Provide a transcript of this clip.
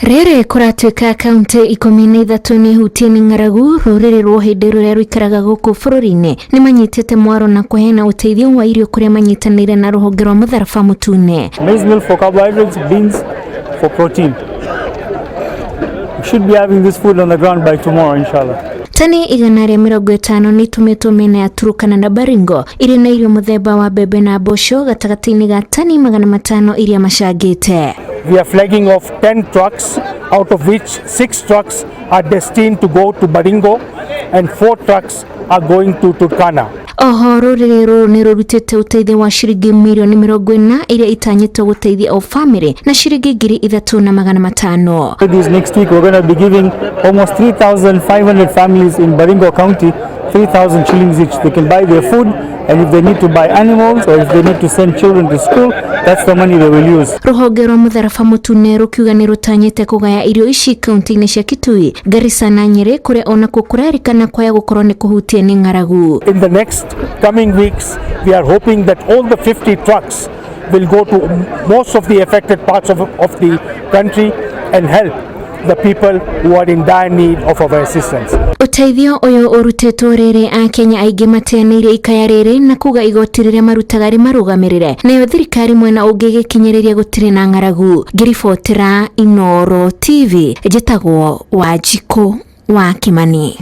Rĩrĩ kũratuĩka kaunti 13 nĩ hutie nĩ ng'aragu, rũrĩrĩ rwa ũhĩndĩ rũrĩa rũikaraga gũkũ bũrũri-inĩ nĩ manyitĩte mwaro na kũheana ũteithio wa irio kũrĩa manyitanĩire na rũhonge rwa mũtharaba mũtune. Maize meal for carbohydrates, beans for protein. We should be having this food on the ground by tomorrow, inshallah. Tani 150 nĩ itũmĩtwo mĩena ya Turukana na Baringo irĩ na irio mũthemba wa mbembe na mboco gatagatĩ-inĩ ga tani 500 iria macangĩte. We are flagging off 10 trucks, out of which 6 trucks are destined to go to Baringo and 4 trucks are going to Turkana. Oho rũrĩrĩ rũrũ nĩ rũrutĩte ũteithio wa ciringi mirioni 40 iria itanyĩtwo gũteithia o bamĩrĩ na ciringi 3500. This next week we're going to be giving almost 3,500 families in Baringo County 3,000 shillings each. They can buy their food, and if they need to buy animals or if they need to send children to school, that's the money they will use. Rũhonge rwa mũtharaba mũtune rũkiuga nĩ rũtanyĩte kũgaya irio ici kaunti-inĩ cia Kitui, Garissa na Nyĩrĩ kũrĩa onakuo kũrerĩkana kwaya gũkorwo nĩ kũhutie nĩ ng'aragu. In the next coming weeks, we are hoping that all the 50 trucks will go to most of the affected parts of the country and help the people who are in dire need of our assistance. Ũteithio ũyũ ũrutĩtwo rĩrĩ akenya aingĩ mateanĩirie ikaya rĩrĩ na kuga igoti rĩrĩa marutaga rĩmarũgamĩrĩre, nayo thirikari mwena ũngĩ ĩgĩkinyĩrĩria gũtirĩ na ng'aragu. Ngĩribotera Inooro TV, njĩtagwo Wanjikũ wa Kimani.